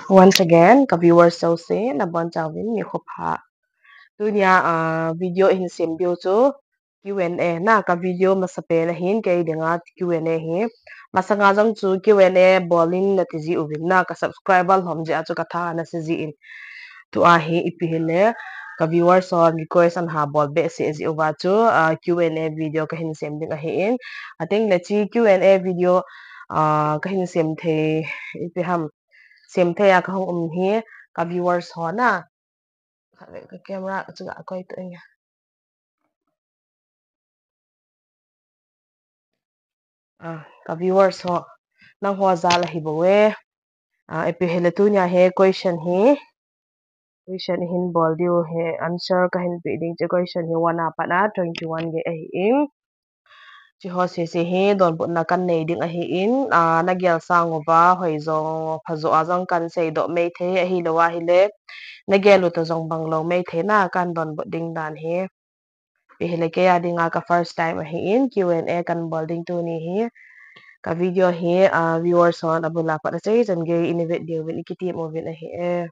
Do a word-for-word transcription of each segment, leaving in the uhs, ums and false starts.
Once again, ka viewers jouse, nabonchauvin nikho pha. Tunia, ah, video ihin sem diu chu Q and A na, ka video masapen ahin kei dinga Q and A hi. Masanga jong chu Q and A bolin nati jiuvin na, ka subscriber lhom jeh a chu katha ana se jin. Tua hi ipi hile, ka viewers hon request ana bol behseh jiuva chu, ah, Q and A video kahin sem ding ahin. Atengle hiche Q and A video, ah, kahin sem thei, ipi ham, sem thei a kahung um hi ka viewers ho na. Khatvei ka camera chu ga koi to inge. Ah, ka viewers ho, nangho jal ahi bouve. Ah, ipi hile tunia hi question hi, question ihin bol diu hi, answer kahin pe ding hiche question hi one a pat a twenty-one gei ahin. Hiche ho sese hi donbutna kan nei ding ahin, ah, nagel sang uva, hoi jong, phajo a jong kan seidoh mei thei, ahilou ahile, nagel u toh jong banglou mei thei na, kan donbut ding dan hi. Ipi hile kei a dinga ka first time ahin, Q and A kan bol ding tuni hi. Ka video hi, ah, viewers hon abul a pat a sei chan gei in vet diuvin ikitem uvin ahi e.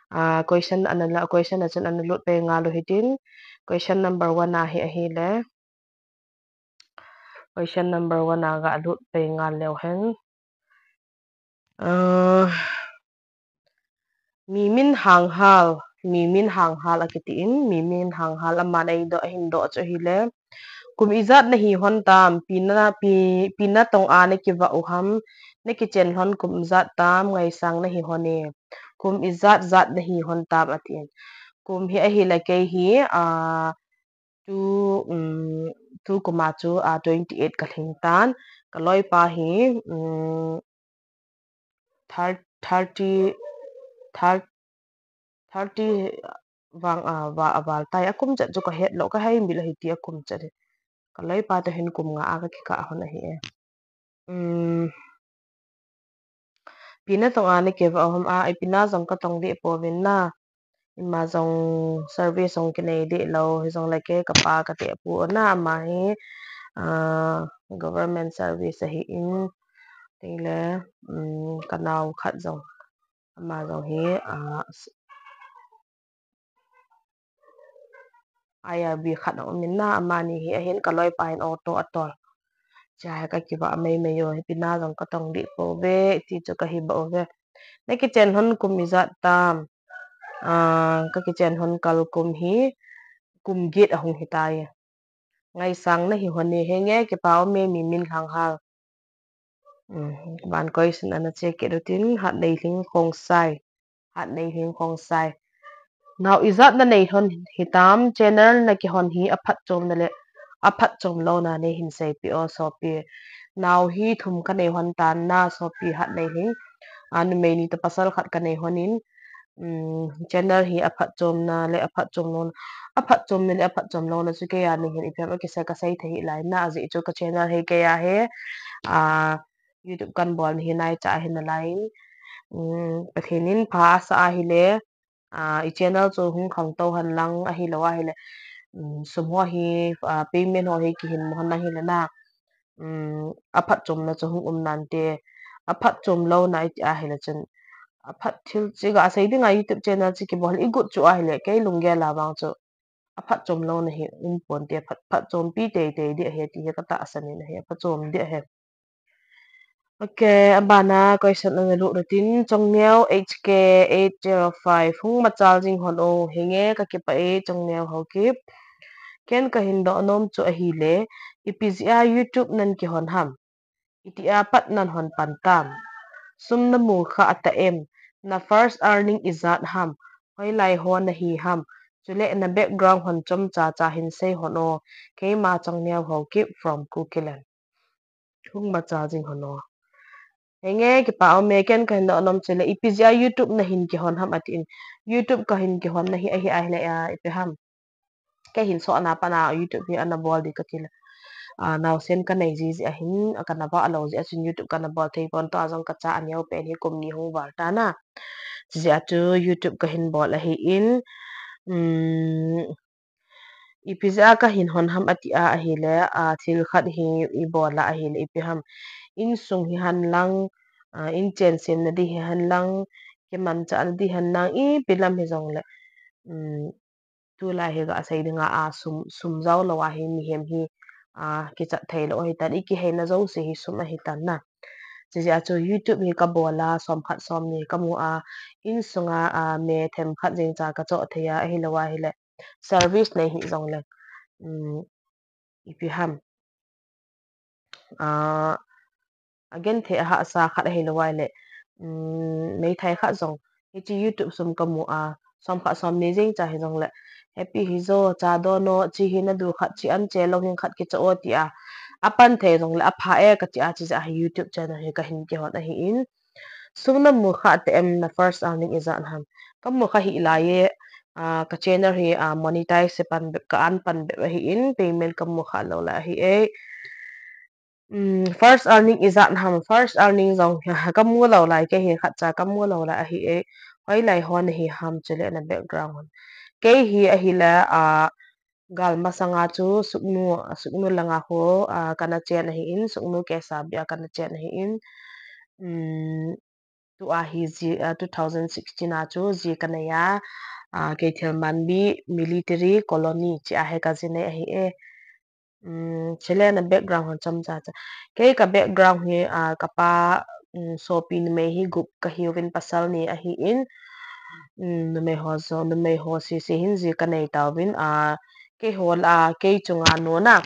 Ah, question ana la, question a chun ana lut pei ngal u hitin. Question number one a hi ahile. Question number one a ga lut pei ngal leu hen. Ah, Mimin Hanghal, Mimin Hanghal akitin, Mimin Hanghal aman eidoh, ahin doh chu ahile. Kum ijat nahi hon tam, pi na, pi, pi natong a nakivah u ham, nakichen lhon kum ijat tam, ngaisang nahi hon e. Kum ijat jat nahi hon tam atin. Kum hi ahile kei hi, ah, tu, um, tu kum a chu, ah, twenty-eight kalhing tan. Ka loipa hi, um, thir-, thirty, thir-, thirty vang a, va, aval tai. Akum chet chu kahet lou, kahei mil ahi ti akum chet hi. Ka loipa toh hin kum nga a kakikah hon ahi e. Um, Pi natong a nakivah u ham a, ipi na jong katong deh pouvin na. Ima jong service jong kinei deh lou, hijongle kei kapa kateh pu na ama hi, ah, government service ahin, tengle, um, kanao khat jong, ama jong hi, ah, s-, I R B khat a um in na, amani hi ahin ka loipa hin auto atol. Hiche hi kakivah mei mei u, ipi na jong katong deh pouve, ti chu kahi bouve. Nakichen lhon kum ijat tam. Ah, kakichen lhon kal kum hi kum get ahung hitai. Ngaisang nahi hon e, henge kipa um e Mimin Hanghal. Um, ban question ana che kit utin, Hatneilhing Khongsai. Hatneilhing Khongsai. Nao ijat nanei lhon hitam, channel nakihon hi aphatchomna le aphatchom louna neihin seipeh o sopi. Nao hi thum kanei lhon tan na sopi Hatneilhing. A, numei ni toh pasal khat kanei lhon in, um, channel hi aphatchomna le aphatchom louna, aphatchomna le aphatchom louna chu kei a neihin ipi ham akisei kasei thei hih lai na, ajeh chu ka channel hi kei a hi, ah, YouTube kan bolna hi naicha ahi nalai in, um, Pathen in pha asah ahile, ah, i channel chu hung khangtou hen lang ahilou ahile, um, sum ho hi, ah, payment ho hi kihin mo hen lang hile na, um, aphatchomna chu hung um nante, aphatchom louna iti ahile chun, aphat thil chu iga sei dinga YouTube channel chu kibol igot chu ahile, kei lunggel a vang chu, aphatchom louna hi um ponte, phat, phatchompi teitei ding ahi ti hi katahsan in ahi, aphatchom ding ahi. Ok, abana question ana lut utin, Chongneo H K eight zero five, hung machal jing hon o, henge kakipah e Chongneo Haokip. Ken kahin doh nom chu ahile, ipi jeh a YouTube nan kihon ham? Itia pat nan hon pan tam? Sum namu kha atah em? Na first earning ijat ham? Hoilai ho nahi ham? Chule na background hon chomcha cha hin sei hon o. Keima Chongneo Haokip from Kukiland. Hung machal jing hon o. Henge kipa um e, ken kahin doh nom chu le, ipi jeh a YouTube nahin kihon ham atin. YouTube kahin kihonna hi ahi ahile a, ipi ham. Kei hin sohna pana YouTube hi ana bol ding kati le, ah, naosen kanei jiji ahin, kana vah lou jeh a chun YouTube kana bol thei pon, tua jong kacha aneo pen hi kum ni hung val tan a. Jeh a chu YouTube kahin bol ahin, um, ipi jeh a kahin hon ham ati a ahile, ah, thil khat hi ibol a ahile, ipi ham. Insung hihen lang, ah, inchen semna ding hihen lang, kimanchah na di hen nang ipi lam hijongle, um, tulai hi gasei dinga, a, sum, sum jao lou a hi mihem hi, a, kichat thei lou ahitan, i kiheina jouse hi sum ahitan na. Chijeh a chu YouTube hi kabol a, som khat som ni kamu a, insunga, a, me themkhat jeng cha kachoh thei a, ahilou ahile service nei hijongle, um, ipi ham, a, agenthei ahahsa khat ahilou ahile, um, meithai khat jong, hiche YouTube sum kamu a, som khat som ni jeng cha hijongle, happy hijo, cha don o, chi hi nadu khat, chi an che lou hin khat kichoh o tia, apan thei jongle, apha e kati a, chijeh a hi YouTube channel hi kahin kihon ahin. Sum namu kha tah em, na first earning ijat ham? Kamu kha hih lai e, a, ka channel hi, a, monetize pan bep, ka earn pan bep ahin, payment kamu kha lou lai ahi e. Um, first earning ijat ham? First earning jong kamu lou lai, kei hi khatcha kamu lou lai ahi e. Hoilai ho nahi ham chule na background hon? Kei hi ahile, a, gal masanga chu Sugnu, Sugnu langa ho, a, kana chen ahin, Sugnu Kesabi a kana chen ahin. Um, tua hi ji, a, two thousand sixteen a chu ji kanei a, a, Keithelmanbi military colony chi a hi kaji nei ahi e. Um, chule na background hon chomcha cha. Kei ka background hi, a, kapa, um, sopi numei hi gup kahiuvin, pasal ni ahin, um, numei ho jo, numei ho sese hin ji kanei tauvin, a, keiho lah a, kei chunga nu na,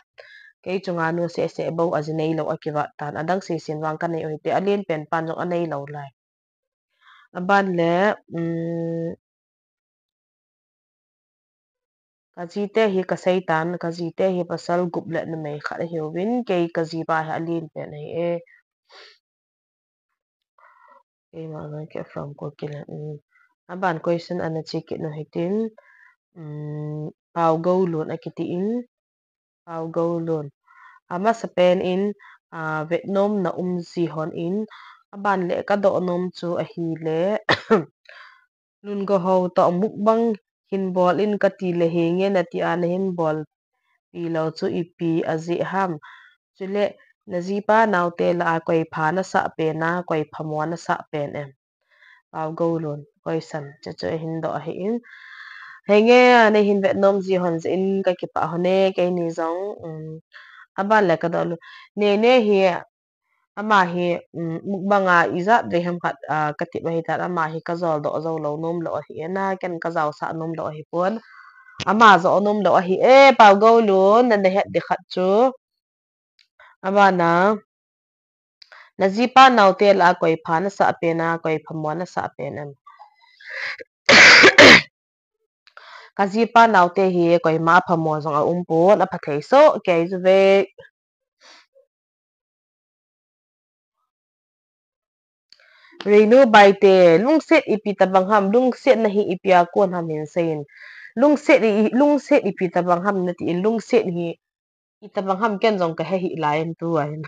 kei chunga nu sese bou a ji neilou akivat tan, adang sesen vang kanei u hite, alen pen pan jong anei lou lai. Aban le, um, kajite hi kasei tan, kajite hi pasal gup le numei khat ahiuvin, kei kajipa hi alen pen ahi e. Keima nang ke from Kuki le, um, aban question ana che kit nu hitin, um, Paogoulun akitin, Paogoulun. Amasapen in, a, vetnomna um ji hon in, aban le kadoh nom chu ahile, Lungohou toh mukbang hin bol in kati le, henge nati a nahin bolpi lou chu ipi ajeh ham? Chule najipa naote lah a koi pha nasah pen a, koi phamo nasah pen em? Paogoulun, question, chuchu ahin doh ahin. Henge, neihin vetnom ji hon jeh in kakipah hon e, keini jong, um, aban le kadoh lou. Nene hi, ama hi, um, mukbang a ijat vei ham khat, a, katip ahitan, ama hi kajol doh jou lou nom lou ahi e na, ken kajaosah nom lou ahipon. Ama jo nom lou ahi e, Paogoulun, nana het ding khat chu. Abana, najipa naote lah a koi pha nasah pen a, koi phamo nasah pen em? Kajipa naote hi koima phamo jong aumpon, apha thei soh kei uve. Reinu Baite, lungset ipi tabang ham, lungsetna hi ipi a kon ham hin seiyin. Lungset i, lungset ipi tabang ham natin, lungset hi itabang ham ken jong kahe hih lai em tua hin.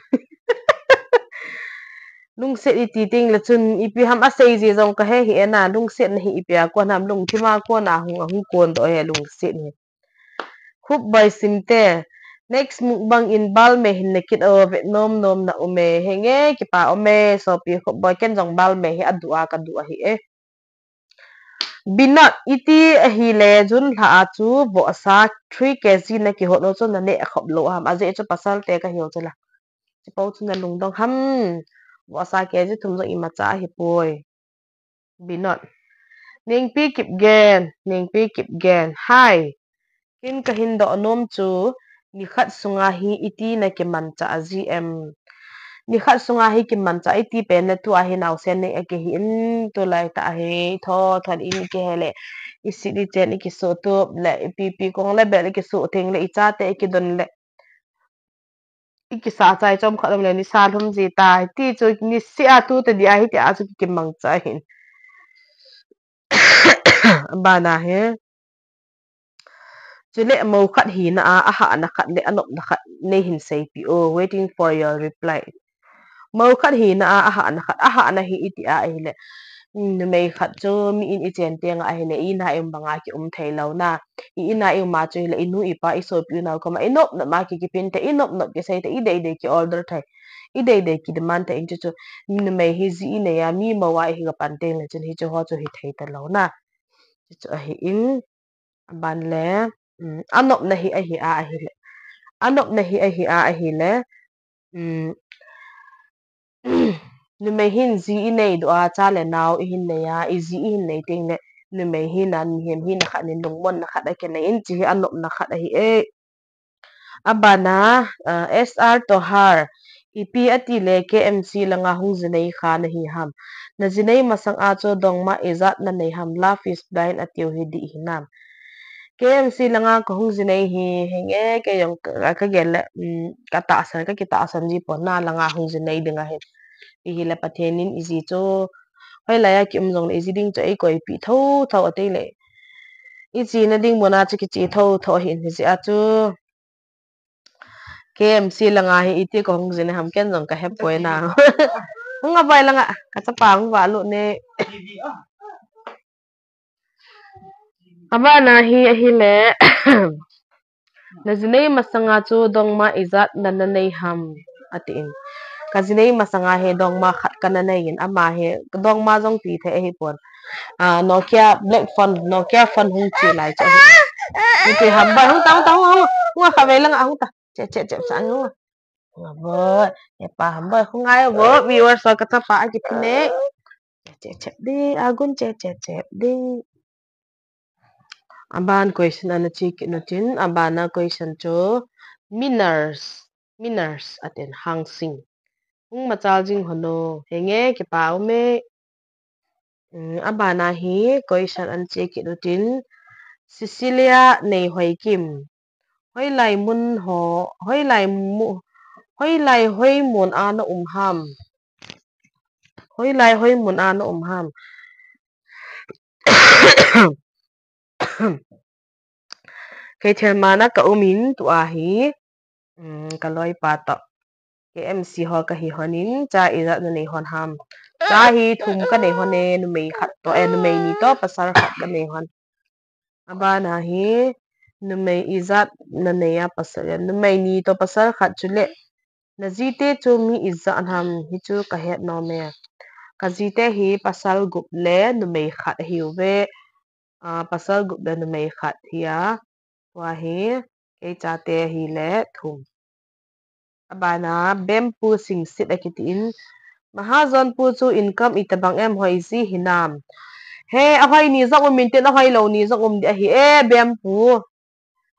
Lungset iti tengle chun ipi ham asei ji jong kahe hih e na, lungsetna hi ipi a kon ham, lungthim a kon a hung, ahung kondoh e lungset hi. Khupboi Simte, next mukbang in balmei hin nakit o, vetnom nomna um e, henge, kipa um e, sopi Khupboi, ken jong balmei hi aduh a kaduh ahi e. Binot, iti ahile June lha a chu vohsa three K G nakihot u chu naneh khop lou ham, ajeh chu pasal te kahiu chu la. Chipo chu nalungdong ham, vohsa K G thum jong imacha ahipoi. Binot. Nengpi Kipgen, Nengpi Kipgen. Hi. Ken kahin doh nom chu, nikhat sunga hi iti nakimanchah ji em? Nikhat sunga hi kimanchah iti pen le tua hi naosen nei akihin, tulai tah hi tho thon in ikihe le, isit ichen ikisuhtup le, ipi ipi kong le bel ikisuh theng le, ichate ikidon le, ikisah chai chomkhat um le, nisa lhum ji tai, ti chu niseh a tu tadi a hiti a chu kikimangcha hin. Bana hi. Chule mo khat hina a, ahahna khat le anopna khat neihin seipeh o, waiting for your reply. Mo khat hina a, ahahna khat, ahahna hi iti a ahile. numei khat chu mi in i chen teng a ahile, i in a i um banga ki um thei lou na. I in a i um a chu hile, i nu i pa, i sopi u nau koma i nop nop a ki kipin te, i nop nop kisei te, i dei dei ki order thei, i dei dei ki demand thei in chu chu numei hi ji i nei a, mi mo a i hi ka pan teng le chun hi chu ho chu hi thei ta lou na. Chu chu ahi in, aban le, um, a nopna hi ahi a ahile. A nopna hi ahi a ahile. Um, numei hin ji i nei doh a, cha le nau i hin nei a, i ji i hin nei teng le, numei hin a, mihem hin a khat nin lungmon na khat a kinei in chi hi a nopna khat ahi e. Abana, ah, S R Tohar, ipi ati le K M C langa hung ji nei kha na hi ham. Na ji nei masang a chu dongma ijat na nei ham, love is blind atiu hi di hi nam. K M C langa ka hung ji nei hi, henge, kei jong ka, ka gel le, um, ka tahsan, ka kitahsan ji pon na langa hung ji nei ding ahi. I hi le Pathen in i ji chu, hoilai a ki um jong le i ji ding chu ei koipi tho tho a tei le. I chi na ding muna chu kichi tho tho hi in hi ji a chu. K M C langa hi iti ka hung ji nei ham ken jong ka he poi na. Hung a bai langa, ka chapa hung va lut ne. Abana hi ahile, na ji nei masanga chu dongma ijat na na nei ham, atin. Ka ji nei masanga hi dongma khat ka na nei in, ama hi dongma jong ti thei ahi pon. Ah, Nokia black phone, Nokia phone hung chi lai chu ahi. Ni ti ham ba, hung ta, hung ta, hung, hung, hung, kha vei langa, hung ta. Che, che, che, sa, hung. Nga bo, e pa ham bo, hung ngai bo, viewers ho ka chapa a ki thi ne. Che, che, che, di, agun che, che, che, di. Aban question ana chi kit nu tin, abana question chu, miners, miners atin Hangsing. Hung machal jing hono, henge kipa ume. Um, abana hi question ana chi kit nu tin, Cecilia Nei Hoi Kim. Hoilai mun ho, hoilai mu, hoilai hoi mun a na um ham. Hoilai hoi mun a na um ham. Kei thelmana ka um in tua hi, um, ka loipa toh K M C ho ka hi hon in, cha ijat na nei hon ham. Cha hi thum ka nei hon e, numei khat toh, eh, numei ni toh pasal khat ka nei hon. Abana hi, numei ijat na nei a pasal, numei ni toh pasal khat chu le, na jite chu mi ijat ham hi chu ka het nom e. Ka jite hi pasal gup le numei khat ahiuve. Ah, pasal gup le numei khat hi a. Tua hi, kei chate hi le thum. Abana, Bempu Singsit a kiti in. Mahajon pu chu income itabang em hoi ji hinam. He, ahoi ni jong um in tin ahoi lou ni jong um di ahi e, Bempu.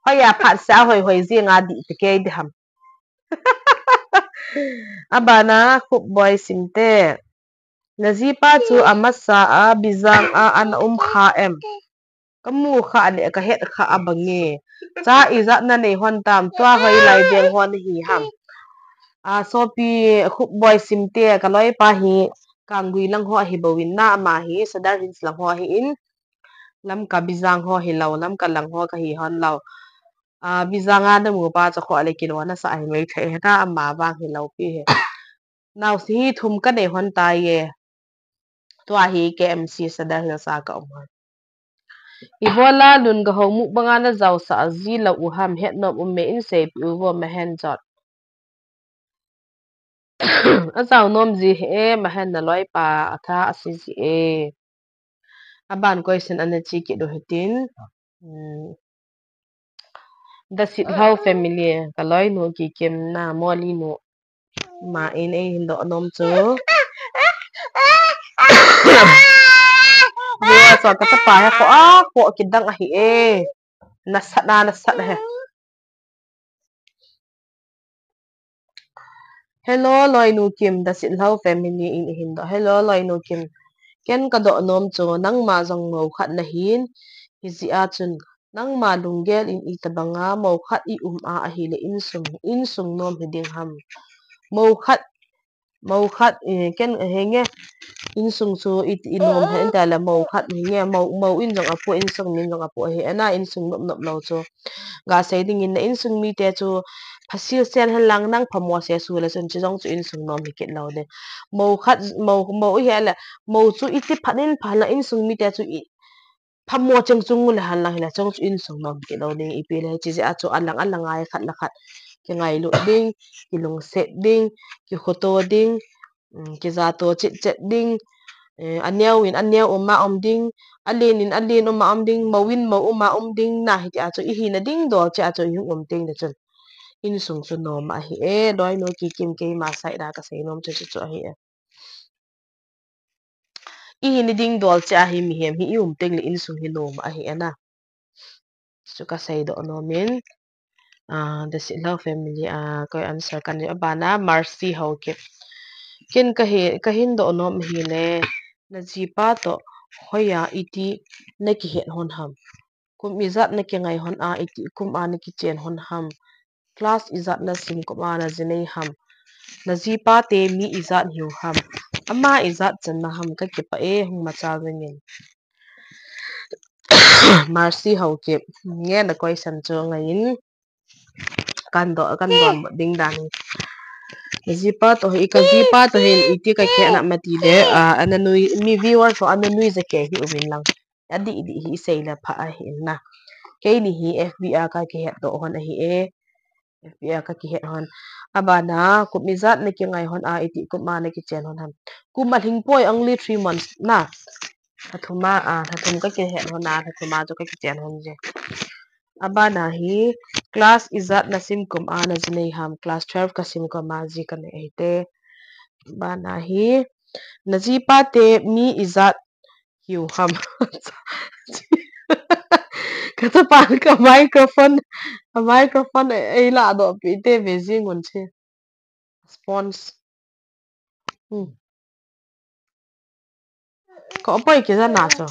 Hoi a phat se ahoi hoi ji nga di te kei di ham. Abana, Khupboi Simte. Na jipa chu amasa a, Bijang a, ana um kha em. Ka mu kha le ka het kha a bang e. Cha ijat na nei hon tam, tua hoilai veng hon hi ham. A, sopi Khupboi Simte, ka loipa hi Kanggui lang ho ahi bou in na, ama hi Sadar Hills lang ho ahi in. Lamka Bijang ho hi lou, Lamka lang ho ka hi hon lou. A, Bijang a na mu pa chu kho le kilo na sa hi mei thei he na, ama vang hi lou pi he. Naosen hi thum ka nei hon tai e. Tua hi K M C Sadar Hills a ka um hon. Ibola lun ga ho mu banga na jao sa ji lou u ham, het nom um me in seipi u vo, Mahen Jot. A jao nom ji he, Mahen na loipa a tha a si ji e. Aban question ana chi kit u hitin. Hmm. The Sit Hlau family, ka loinu Kikim na Moli nu. Ma in ei hin doh nom chu. Bua so ka tapa he ko a ko kidang ahi e. Nasat na nasat he. Hello, Loinu Kim, The Sit Hlau family in i hin doh. Hello, Loinu Kim. Ken ka doh nom chu, nangma jong mo khat na hin, hi ji a chun, nangma lunggel in itabanga mo khat i um a ahile insung, insung nom hi ding ham. Mo khat, mo khat, eh, ken, eh, henge, insung chu i, i nom he, ente le mo khat henge, mo, mo in jong apo, insung min jong apo he, ana insung nop nop lou chu. Ga sei ding in na insung mite chu, phasil sen hen lang nang phamo se su le chun chi jong chu insung nom hi kit lo ding. Mo khat, mo, mo hi le, mo chu iti phat in phat la insung mite chu i, phamo cheng chung u le han lang hi le chong chu insung nom hi kit lo ding. Ipi le chi jeh a chu alang alang a khat le khat kingailut ding, kilungset ding, kikhoto ding, um, kijato chet chet ding, eh, aneo in aneo um a um ding, alen in alen um a um ding, mo in mo um a um ding, na hiti a chu ihina ding dol cheh a chu ihung um teng le chun insung chu nom ahi e, loi nu Kikim keima side a kasei nom chu chu chu ahi e. Ihina ding dol cheh a hi mihem hi i um teng le insung hi nom ahi e na. Chu kasei doh nom in. Ah, the Sitlhou family, ah, koi answer kan, abana Mercy Haokip. Ken kahi, kahin doh nom hi le, na jipa toh hoiya iti na kihet hon ham. Kum ijat na kingai hon a, iti kum a na kichen hon ham. Class ijat na sim kum a na ji nei ham. Na jipa te mi ijat hiu ham. Ama ijat channa ham, kakipah e, hung machal jing in. Mercy Haokip, nge na question chu ngai in. Kan doh, kan doh ding dan. Jipa toh hi, ka jipa toh hin iti kakhet na ham ati le, ah, ana nui, mi viewer toh ana nui ja kei hi um in lang. Adih dih hi sei le pha ahi in na. Keini hi F B a kakihet doh hon ahi e. F B a kakihet hon. Abana, kum ijat na kingai hon a, iti kum a na kichen hon ham. Kum alhing poi, only three months na. Lha thum a, ah, lha thum kakihet hon a, lha thum a chu kakichen hon je. Abana hi, class ijat na sim kum a na ji nei ham, class twelve kasim kum a ji kanei ahi te. Abana hi, na jipa te mi ijat hiu ham. Ka chapa ka microphone, ka microphone ei la doh pi te ve jing un che. Sponge. Hmm. Ka opoi kija na cho.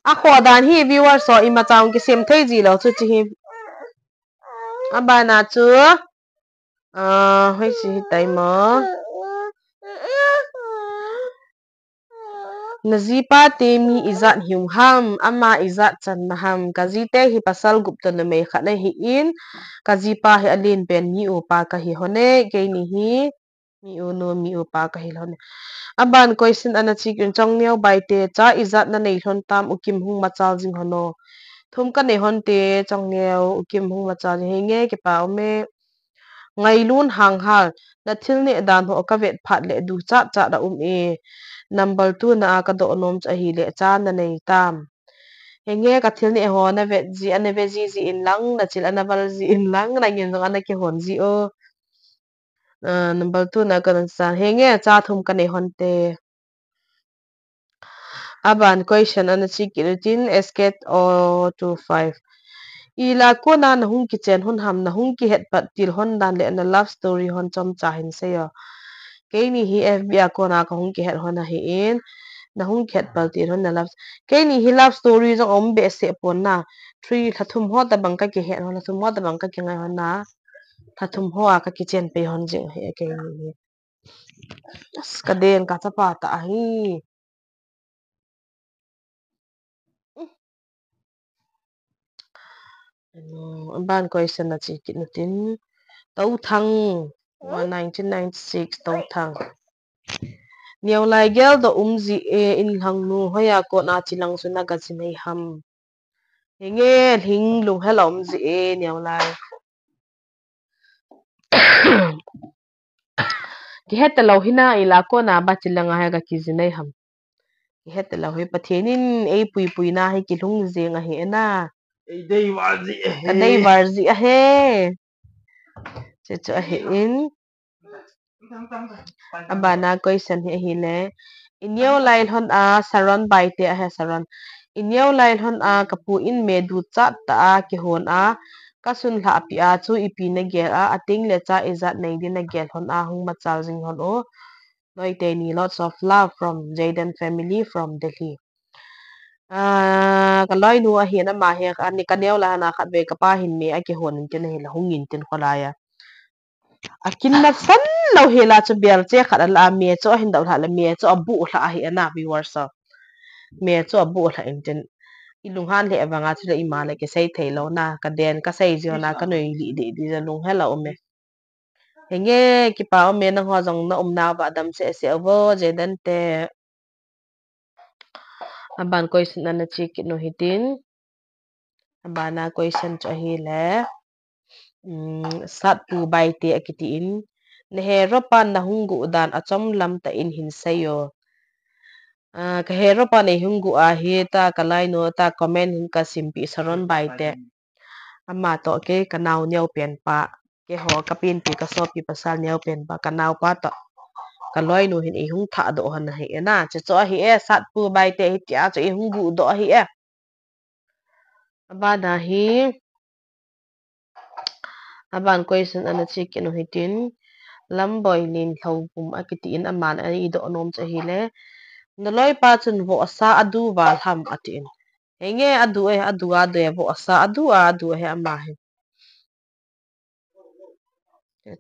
A kho dan hi viewer so ima chang kisem thei ji lo chu chi hi. Abana chu. Ah, hoi chi hi tai mo. Na jipa te mi ijat hiu ham, ama ijat channa ham. Ka ji te hi pasal gup toh numei khat ahi in, ka jipa hi alen pen mi upa kahi hon e, keini hi mi u nu, mi upa kahi lhon e. Aban question ana chi kit in, Chongneo Baite, cha ijat na nei lhon tam, U Kim hung machal jing hon o. Thum kanei hon te, Chongneo, U Kim hung machal jing, henge kipa um e. Ngailun Hanghal, na thil neh dan ho kavet phat le duchat chat a um e. Number two na a kadoh nom chu ahile cha nanei tam. Henge ka thil neh ho navet ji, ana ve ji ji in lang, nachil ana val ji in lang, nangin jong ana kihon ji o. Ah, number two na kana sa. Henge cha thum kanei hon te. Aban question ana chi kit utin, S K O two five. Ila kona nahung kichen hon ham, nahung kihet pat til hon dan le na love story hon chomcha hin seiyo. Keini hi F B a kona kahung kihet hon ahi in, nahung kihet pat til hon na love. Keini hi love story jong um behseh pon na. Three, lha thum ho tabang kakihet hon, lha thum ho tabang kakingai hon na. Lha thum ho a kakichen pei hon jing ahi keini hi. As, ka deng ka chapa ta ahi. Ano, aban question na chi kit utin. Touthang, nineteen ninety-six, Touthang. Neolai gel doh um ji e, in lhang nu, hoiya kona chi lang chu na ga ji nei ham. Henge lhing lunghel a um ji e, Neolai. Kihet talou hi na, ila kona ba chi langa hi ga kiji nei ham. Kihet talou hi Pathen in ei puipui na hi kilhung jing ahi e na. Ei dei val ji ahi. Ka dei val ji ahi. Che chu ahi in. Abana question hi ahile. I neolai lhon a Saron Baite ahi Saron. I neolai lhon a kapu in me duchat ta a kihon a kasun lhah pi a chu ipi nagel a, ateng le cha ijat nei din nagel lhon a hung machal jing lhon o. Noite ni, lots of love from Jayden family from Delhi. Ah, ka loinu ahi na ma hi, ani ka neolai na khat ve kapa hin me akihon in tin ahi la hung in tin kholai a. Akinna san lou hela chu bel che khat ala a me chu ahin doh lha le me chu abuh lha ahi ana viewers ho. Me chu abuh lha in tin. I lunghan le avanga chu le ima le kisei thei lou na. Ka den ka sei jiu na ka nui li di di ja lung hela um e. Henge, kipa um e nangho jong na umna uva dam seh seh uvo, Jayden te. Aban question ana che kit nu hitin. Abana question chu ahile, um, Satpu Baite akitin, na hero pan na hung guh dan achom lam tah in hin seiyo. Ah, ka hero pan ei hung guh ahi ta, ka lainu ta comment hin ka simpeh Saron Baite. Ama toh kei ka nao neo pen pa, keiho ka penpi ka sopi pasal neo pen pa, ka naopa toh ka loinu hin ei hung thah doh hon ahi e na. Chuchu ahi e, Satpu Baite hitia chu ei hung guh doh ahi e. Abana hi, aban question ana che kit nu hitin, Lamboi Lenlhouvum akitin aman ana i doh nom chu ahile, na loipa chun vohsa adu val ham atin. Henge adu e, adu adu e, vohsa adu a adu e ama hi.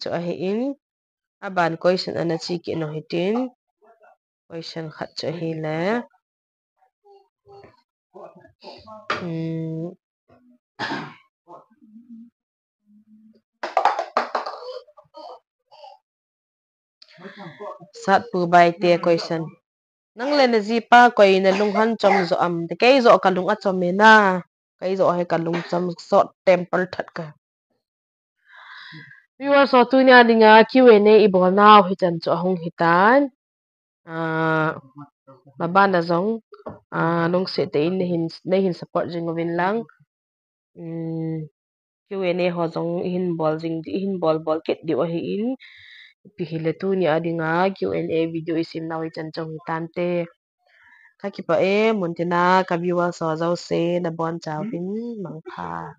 Chu ahi in, aban question ana che kit nu hitin, question khat chu ahile, um, Satpu Baite question. Nang le na jipa koi na lunghan chom jo am? Te kei jo ka lung achom e na. Kei jo he ka lung chom, short temper that ka. Viewers ho, tunia dinga Q and A i bol nau hichan chu ahung hitan. Ah, mabana jong, ah, lungset tah in nei hin, nei hin support jing uvin lang. Um, Q and A ho jong i hin bol jing di, i hin bol bol kit diu ahi in. Ipi hile tunia dinga Q and A video i sem nau hichan chu ahung hitante. Ka kipah e, muntina ka viewers ho jouse na bonchauvin mangpha.